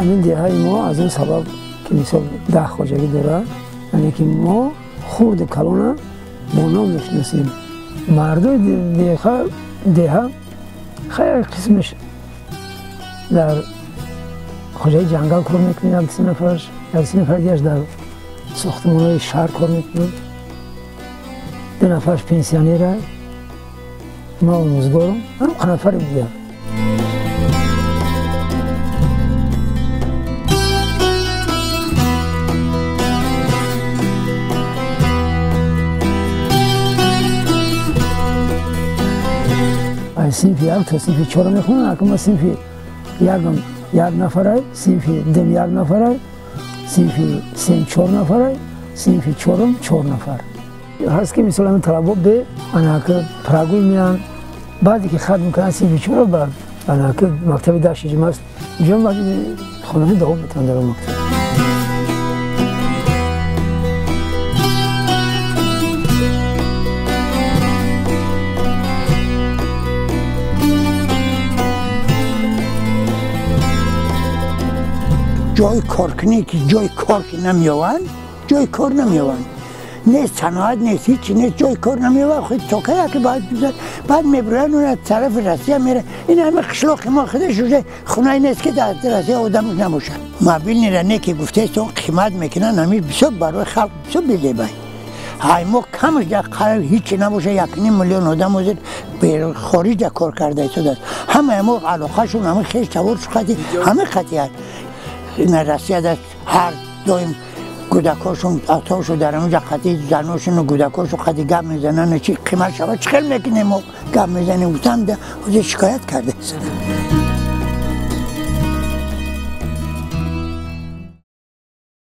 Ҳамин деҳаи мо аз он сабаб ки мисол 10 хоҷагӣ дорад, яъне ки мо хурду калона бо ном мешиносем. Мардуми деҳа хеле қисмаш дар хоҷаи ҷангал кор мекунад, як се нафараш, як се нафар дигараш дар сохтмонҳои шаҳр кор мекунад, 2 нафараш пенсионера, ма омӯзгорам, ҳам нафари дигар. Синфи 1 то синфи 4 мехонанд, акма синфи 1 як нафарай, синфи 2 як нафарай, синфи 3 4 нафарай, синфи 4 4 нафар. Ҳаст ки мисол ҳамин талабо бе анаки прогул меянд, баъде ки хатм мекунанд синфи 4 ба анаки мактаби 10 ҷима аст, инҷо хонани давом метавонанд дар он мактаб. ҷои коркунӣ ки ҷои кор ки намеёванд, ҷои кор намеёванд. Нест саноат нест, ҳичи нест, ҷои кор намеёванд. Худ то кая ки баъд мебироянд, он аз тарафи Россия мераванд. Ин ҳама қишлоқи мо худаш уже хунае нест ки дар Россия одамаш набошад. Мобилнира не ки гуфтаест, он қимат мекунанд, ҳамин бисёр барои халқ бисёр безебай. Ҳай мо камаш дар қариб ҳичи набошад, 1.5 миллион одам ҳозир хориҷа кор карда истодааст. Ҳамаи мо алоқашон, ҳама хеш таворш қати, ҳама қати аст. Россия дар ҳар доим кӯдакошон атошо дар онҷа қати заношону кӯдакошо қати гап мезананд, чи қимат шавад, чӣ хел мекунем мо гап мезанем, гуфтам ҳозир шикоят кардааст.